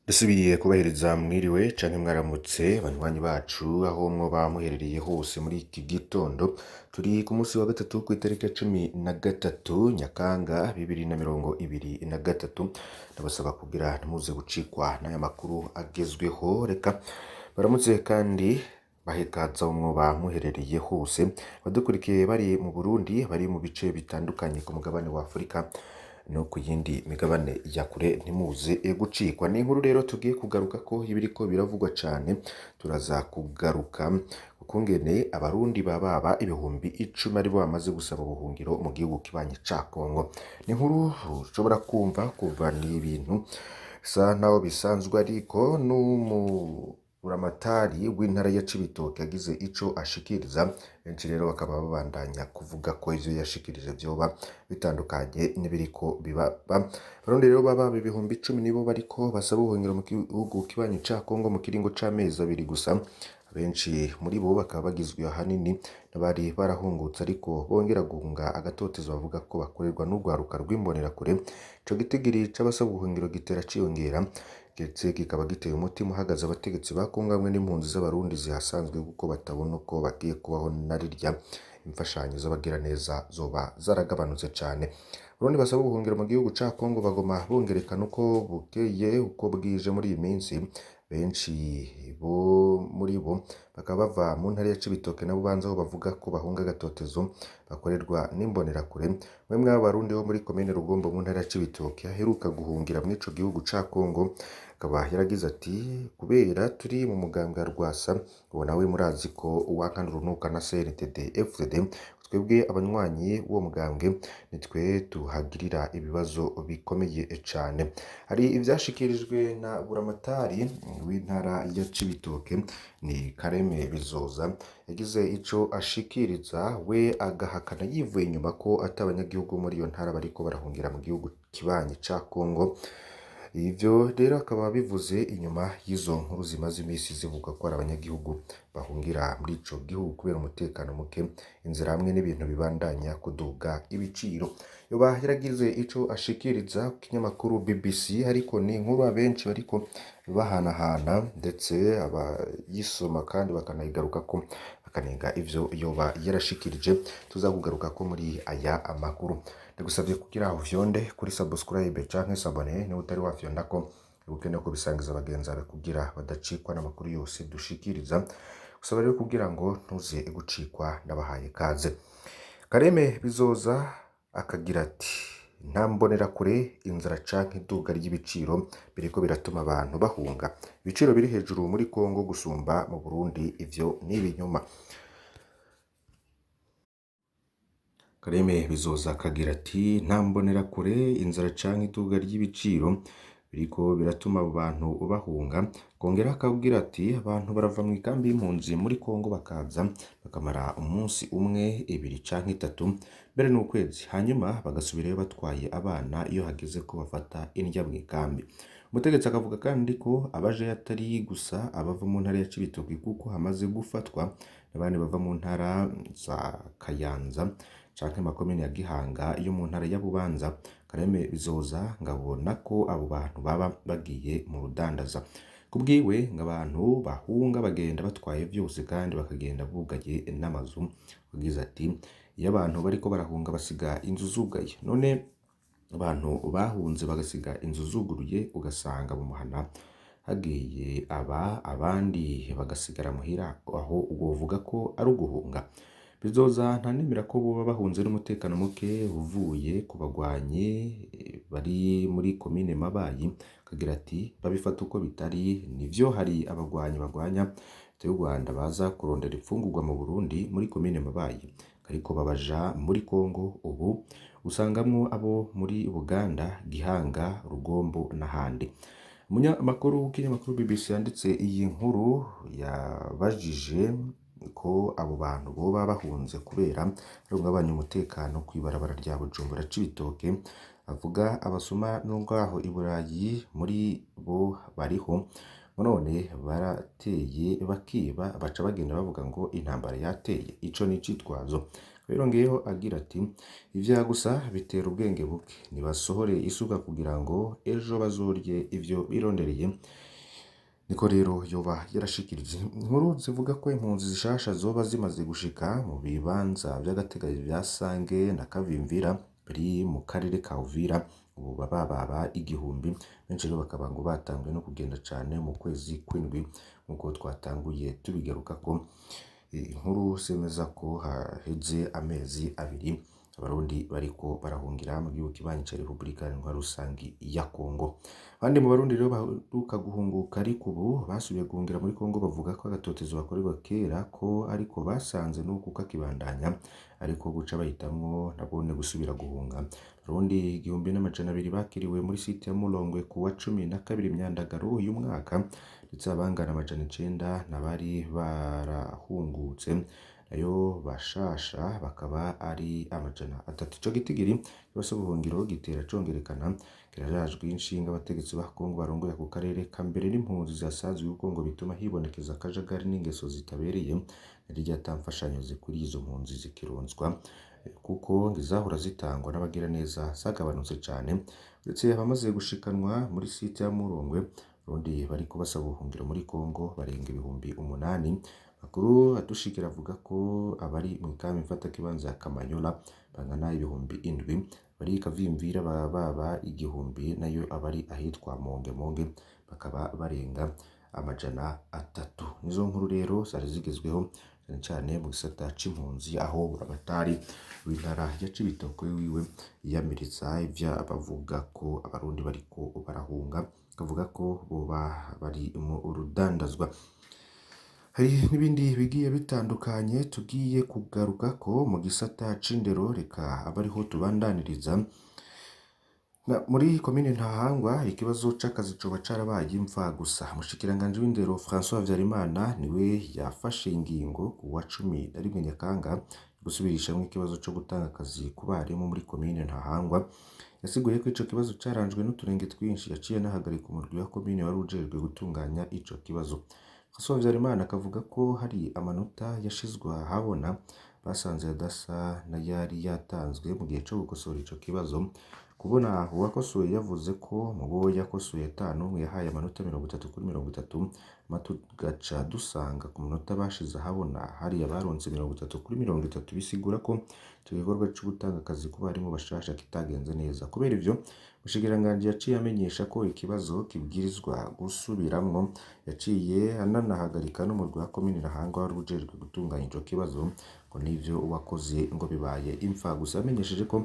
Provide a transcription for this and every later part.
Dusubiye kubahiriza mwiriwe canke mwaramutse banywanyi bacu aho mwoba muherereye hose muri iki gitondo. Turi ku munsi wa gatatu kw'itariki ya 13 Nyakanga 2023. Ndabasaba kugira ntimuze gucikwa n'aya makuru agezweho. Reka baramutse kandi bahekaza aho mwoba muherereye hose, abadukurikiye bari mu Burundi, bari mu bice bitandukanye ku mugabane wa Afurika no ku yindi migabane ya kure, ntimuze gucikwa. Ni inkuru rero tugiye kugaruka ko ibiriko biravugwa cane. Turaza kugaruka ukungene Abarundi bababa 10,000 aribo bamaze gusaba ubuhungiro mu gihugu kibanyi ca Kongo. Ni inkuru ushobora kumva kuva ni ibintu bisa naho bisanzwe, ariko n'umuburamatari w'intara ya Cibitoke yagize ico ashikiriza. Benshi rero bakaba babandanya kuvuga ko ivyo yashikirije vyoba bitandukanye n'ibiriko bibaba. Abarundi rero baba 10,000 nibo bariko basaba ubuhungiro mu gihugu kibanyi ca Kongo mu kiringo c'amezi 2 gusa. Benshi muri bo bakaba bagizwe ahanini n'abari barahungutse ariko bongera guhunga agatotezo bavuga ko bakorerwa n'urwaruka rw'imbonerakure. Ico gitigiri c'abasaba ubuhungiro gitera ciyongera, ndetse kikaba giteye umutima uhagaze abategetsi ba Kongo hamwe n'impunzi z'Abarundi zihasanzwe, kuko batabona uko bagiye kubaho na rirya imfashanyo z'abagiraneza zoba zaragabanutse cane. Abarundi basaba ubuhungiro mu gihugu ca Kongo bagoma bongerekana uko bukeye uko bwije muri iyi minsi. Benshi bo muri bo bakaba bava mu ntara ya Cibitoke na Bubanza, aho bavuga ko bahunga agatotezo bakorerwa n'imbonerakure. Umwe mw'abo Barundi bo muri komine Rugombo mu ntara ya Cibitoke aheruka guhungira mw'ico gihugu ca Kongo akaba yaragize ati: "Kubera turi mu mugambwe wa Rwasa, uwo nawe murazi ko uwankana urunuka na CNDD FDD, twebwe abanywanyi b'uwo mugambwe nitwe tuhagirira ibibazo bikomeye cane." Hari ivyashikirijwe na buramatari w'intara ya Cibitoke, ni Kareme Bizoza, yagize ico ashikiriza, we agahakana yivuye inyuma ko ata abanyagihugu muri iyo ntara bariko barahungira mu gihugu kibanyi ca Kongo. Ivyo rero akaba bivuze inyuma y'izo nkuru zimaze imisi zivuga ko hari abanyagihugu bahungira muri ico gihugu kubera umutekano muke, inzira hamwe n'ibintu bibandanya kuduga ibiciro. Yoba yaragize ico ashikiriza ku kinyamakuru BBC, ariko ni inkuru abenshi bariko bahanahana, ndetse abayisoma kandi bakanayigarukako bakanenga ivyo yoba yarashikirije. Tuza kugarukako muri aya makuru. Ndagusavye kugira ufyonde kuri subscribe canke s'abonner niba utari wafyondako, wibuke no kubisangiza bagenzi bawe kugira badacikwa n'amakuru yose dushikiriza. Gusaba rero kugira ngo ntuze gucikwa, ndabahaye ikaze. Kareme Bizoza akagira ati: "Nta mbonerakure, inzara canke iduga ry'ibiciro biriko biratuma abantu bahunga. Ibiciro biri hejuru muri Kongo gusumba mu Burundi, ivyo ni ibinyoma." Kareme Bizoza akagira ati: "Nta mbonerakure, inzara canke iduga ry'ibiciro biriko biratuma abo bantu bahunga." Kongera akabwira ati: "Abantu barava mw'ikambi y'impunzi muri Kongo bakaza bakamara umunsi umwe, 2 canke 3, mbere n'ukwezi, hanyuma bagasubirayo batwaye abana iyo hageze ko bafata indya mw'ikambi." Umutegetsi akavuga kandi ko abajeyo atari gusa abava mu ntara ya Cibitoke, kuko hamaze gufatwa n'abandi bava mu ntara za Kayanza canke makomine ya Gihanga yo mu ntara ya Bubanza. Kareme Bizoza ngabona ko abo bantu baba bagiye mu rudandaza. Kubwiwe ngo abantu bahunga bagenda batwaye vyose kandi bakagenda bugaye n'amazu. Yagize ati: "Iyo abantu bariko barahunga basiga inzu zugaye, none abantu bahunze bagasiga inzu zuguruye, ugasanga mu muhana hagiye aba, abandi bagasigara muhira, aho wovuga ko ari uguhunga?" Bizoza ntanemera ko boba bahunze n'umutekano muke uvuye ku bagwanyi bari muri komine Mabayi. Akagira ati: "Babifata uko bitari, nivyo hari abagwanyi bagwanya leta y'u Rwanda baza kurondera imfungurwa mu Burundi muri komine Mabayi, ariko babaja muri Kongo ubu usangamwo abo muri Buganda, Gihanga, Rugombo n'ahandi." Umunyamakuru w'ikinyamakuru BBC yanditse iyi nkuru yabajije ko abo bantu boba bahunze kubera ihungabanya umutekano kw'ibarabara rya Bujumbura Cibitoke, avuga abasuma n'ubwaho i Burayi muri bo bariho, none barateye bakiba baca bagenda bavuga ngo intambara yateye. Ico ni icitwazo. Yarongeyeho agira ati: "Ivyaha gusa bitera ubwenge buke, nibasohore isuka kugira ngo ejo bazorye ivyo birondereye." Niko rero yoba yarashikirije. Inkuru zivuga ko impunzi zishasha zoba zimaze gushika mu bibanza vy'agateganyo vya Sange na Kavimvira biri mu karere ka Uvira, ubu baba baba 1000. Benshi rero bakaba ngo batanguye no kugenda cane mu kwezi kw'indwi, nk'uko twatanguye tubigarukako. Inkuru zemeza ko haheze amezi 2 Abarundi bariko barahungira mu gihugu kibanyi ca Repubulika Iharanira Rusangi ya Kongo. Abandi mu Barundi rero baheruka guhunguka ariko ubu basubiye guhungira muri Kongo bavuga ko agatotezo bakorerwa kera ko ariko basanze n'uku kakibandanya, ariko guca bahitamwo nabone gusubira guhunga. Abarundi 1200 bakiriwe muri site ya Mulongwe ku wa 12 Myandagaro uyu mwaka, ndetse abangana 900 n'abari barahungutse, nayo bashasha bakaba ari 300. Ico gitigiri c'abasaba ubuhungiro gitera congerekana, kirarajwe inshinga abategetsi ba Kongo barongoye ako karere ka mbere n'impunzi zihasanzwe, kuko ngo bituma hibonekeza akajagari n'ingeso zitabereye, narirya ata mfashanyo zikwiriye izo mpunzi zikironswa, kuko izahora zitangwa n'abagiraneza zagabanutse cane. Uretse abamaze gushikanwa muri site ya Mulongwe, Abarundi bariko basaba ubuhungiro muri Kongo barenga 8000. Amakuru adushikira avuga ko abari mw'ikambi mfatakibanza ya Kamanyola bangana 7000, abari Kavimvira baba 1000, nayo abari ahitwa Mongemonge bakaba barenga 300. Nizo nkuru rero zari zigezweho cane cane mu gisata c'impunzi, aho Buramatari w'intara ya Cibitoke wiwe yiyamiriza ivyo bavuga ko Abarundi bariko barahunga, akavuga ko boba bari mu rudandazwa. Hari n'ibindi bigiye bitandukanye tugiye kugarukako mu gisata c'indero, reka abe ariho tubandaniriza. Muri komine Ntahangwa ikibazo c'akazi coba carabaye imva gusa. Umushikiranganji w'indero François Habyarimana niwe yafashe ingingo ku wa 11 Nyakanga gusubirishamwo ikibazo co gutanga akazi ku barimu muri komine Ntahangwa. Yasiguye ko ico kibazo caranzwe n'uturenge twinshi, yaciye anahagarika umurwi wa komine wari ujejwe gutunganya ico kibazo. François Habyarimana akavuga ko hari amanota yashizwe ahabona basanze adasa n'ayari yatanzwe mu gihe co gukosora ico kibazo. Kubona uwakosoye yavuze ko mu bo yakosoye ata n'umwe yahaye amanota 30 kuri 30, hama tugaca dusanga ku manota bashize ahabona hari abaronse 30 kuri 30, bisigura ko ico gikorwa co gutanga akazi ku barimu bashasha kitagenze neza. Kubera ivyo, umushikiranganji yaciye amenyesha ko ikibazo kibwirizwa gusubiramwo, yaciye ananahagarika n'umurwi wa komine Ntahangwa wari ujejwe gutunganya ico kibazo, ngo n'ivyo wakoze ngo bibaye imfa gusa. Yamenyesheje ko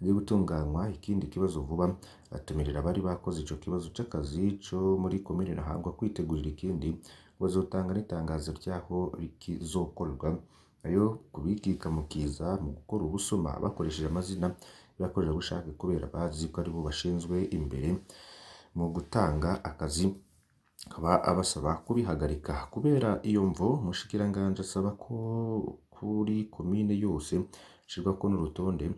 hagiye gutunganywa ikindi kibazo vuba, atumirira abari bakoze ico kibazo c'akazi co muri komine Ntahangwa kwitegurira ikindi, ngo bazotanga n'itangazo ry'aho kizokorerwa. Nayo kubikikamukiza mu gukora ubusuma bakoresheje amazina y'abakorerabushake kubera bazi ko aribo bashinzwe imbere mu gutanga akazi, akaba abasaba kubihagarika. Kubera iyo mvo, umushikiranganji asaba ko kuri komine yose hashirwako n'urutonde,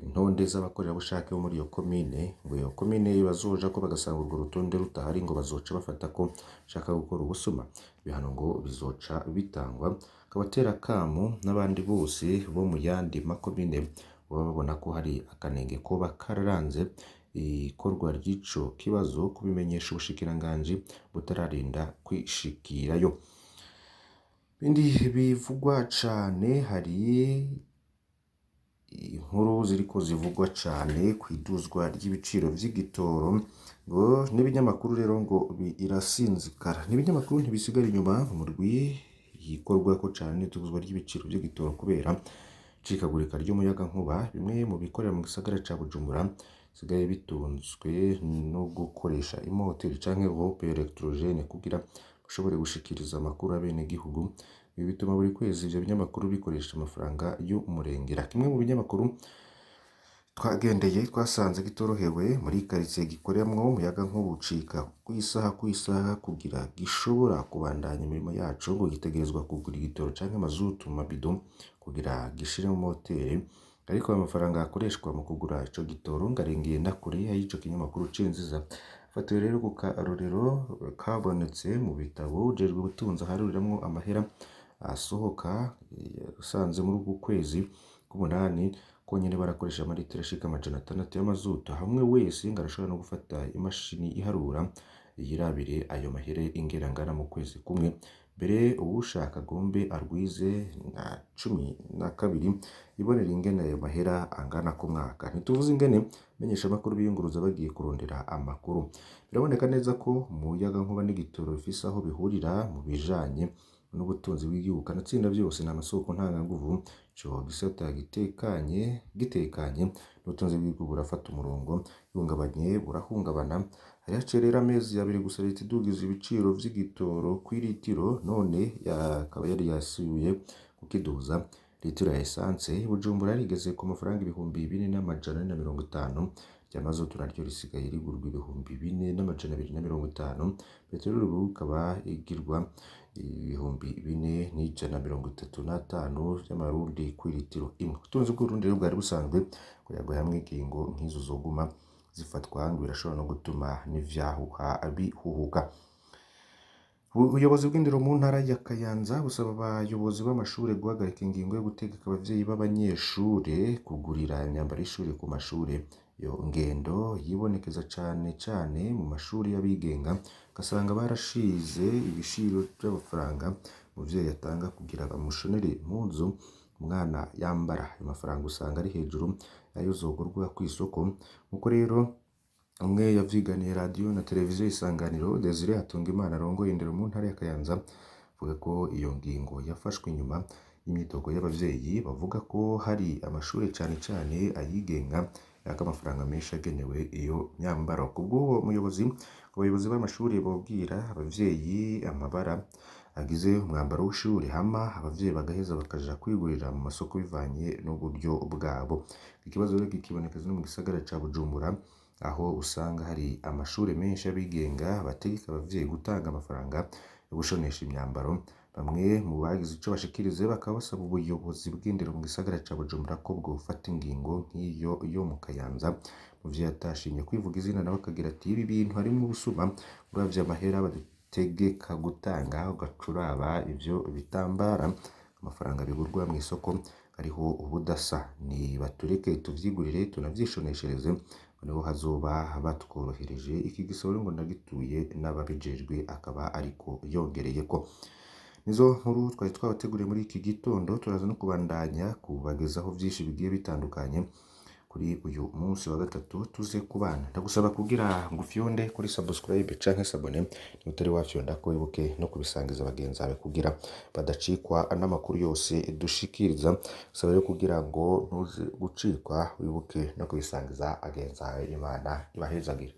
intonde z'abakorerabushake bo muri iyo komine, ngo iyo komine bazojako bagasanga urwo rutonde rutahari ngo bazoca bafata ko bashaka gukora ubusuma, ibihano ngo bizoca bitangwa. Akaba atera akamo n'abandi bose bo mu yandi makomine boba babona ko hari akanenge koba kararanze ikorwa ry'ico kibazo kubimenyesha ubushikiranganji butararinda kwishikirayo. Ibindi bivugwa cane, hari inkuru ziriko zivugwa cane kw'iduzwa ry'ibiciro vy'igitoro, ngo n'ibinyamakuru rero ngo irasinzikara. N'ibinyamakuru ntibisigara inyuma mu murwi yikorwako cane n'iduzwa ry'ibiciro vy'igitoro kubera icikagurika ry'umuyagankuba. Bimwe mu bikorera mu gisagara ca Bujumbura bisigaye bitunzwe no gukoresha imoteri canke groupe electrogene kugira bashobore gushikiriza amakuru abenegihugu. Ibi bituma buri kwezi ivyo binyamakuru bikoresha amafaranga y'umurengera. Kimwe mu binyamakuru twagendeye twasanze kitorohewe muri karitsiye gikoreramwo umuyagankuba ucika kw'isaha kw'isaha, kugira gishobora kubandanya imirimo yaco ngo gitegerezwa kugura igitoro canke mazutu mu mabido kugira gishire mu moteri, ariko ayo mafaranga akoreshwa mu kugura ico gitoro ngo arengeye na kure ay'ico kinyamakuru cinjiza. Afatiwe rero ku karorero kabonetse mu bitabo ujejwe ubutunzi aharuriramwo amahera asohoka, yasanze muri uku kwezi k'umunani konyene barakoresha amaritiro ashika 600 y'amazutu. Hamwe wese ngo arashobora no gufata imashini iharura yirabire ayo mahere ingene angana mu kwezi kumwe. Mbere uwushaka agombe arwize na 12 yibonere ingene ayo mahera angana ku mwaka. Ntituvuze ingene menyeshamakuru biyunguruza bagiye kurondera amakuru. Biraboneka neza ko umuyagankuba n'igitoro bifise aho bihurira mu bijanye n'ubutunzi bw'igihugu, kanatsinda vyose ni amasoko ntanganguvu. Ico gisata gitekanye n'ubutunzi bw'igihugu burafata umurongo, bihungabanye burahungabana. Hari haciye rero amezi abiri gusa leta idugiza ibiciro vy'igitoro kw'iritiro, none akaba yari yasubiye kukiduza. Litiro ya essence i Bujumbura yarigeze ku mafaranga 4450, irya mazutu naryo risigaye rigurwa 4250, peteroli ubu ikaba igirwa 4135 vy'amarundi kw'iritiro imwe. Ubutunzi bw'Uburundi rero bwari busanzwe kuyaga hamwe ingingo nk'izo zoguma zifatwa ngo birashobora no gutuma n'ivyahuha bihuhuka. Ubuyobozi bw'indero mu ntara ya Kayanza busaba abayobozi b'amashure guhagarika ingingo yo gutegeka abavyeyi b'abanyeshure kugurira imyambaro y'ishure ku mashure. Iyo ngendo yibonekeza cane cane mu mashuri y'abigenga, ugasanga barashize ibiciro vy'amafaranga umuvyeyi atanga kugira bamushonere impuzu umwana yambara. Ayo mafaranga usanga ari hejuru y'ayo zogurwa kw'isoko. Nkuko rero umwe yavyiganiye radiyo na televiziyo Isanganiro, Desire Hatungimana arongoye indero mu ntara ya Kayanza, avuga ko iyo ngingo yafashwe inyuma y'imyidogo y'abavyeyi bavuga ko hari amashure cane cane ayigenga yaka amafaranga menshi agenewe iyo myambaro. Kubw'uwo muyobozi, abayobozi b'amashure bobwira abavyeyi amabara agize umwambaro w'ishure, hama abavyeyi bagaheza bakaja kwigurira mu masoko bivanye n'uburyo bwabo. Ikibazo rero kikibonekeza no mu gisagara ca Bujumbura, aho usanga hari amashure menshi y'abigenga bategeka abavyeyi gutanga amafaranga yo gushonesha imyambaro. Bamwe mu bagize ico bashikiriza bakaba basaba ubuyobozi bw'indero mu gisagara ca Bujumbura ko bwofata ingingo nk'iyo yo mu Kayanza. Umuvyeyi atashimye kwivuga izina nawe akagira ati: ibi bintu harimwo ubusuma, uravye amahera badutegeka gutanga ugaca uraba ivyo bitambara, amafaranga bigurwa mw'isoko hariho ubudasa. Nibatureke tuvyigurire tunavyishoneshereze, niho hazoba batworohereje. Iki gisoro ngo ndagituye n'ababijejwe, akaba ariko yongereyeko. Nizo nkuru twari twabateguriye muri iki gitondo, turaza no kubandanya kubagezaho vyinshi bigiye bitandukanye kuri uyu munsi wa gatatu tuze kubana. Ndagusaba kugira ngo ufyonde kuri subscribe canke s'abonner niba utari wafyonda, ko wibuke no kubisangiza bagenzi bawe kugira badacikwa n'amakuru yose dushikiriza. Saba rero kugira ngo ntuze gucikwa, wibuke no kubisangiza bagenzi bawe. Imana ibahezagire.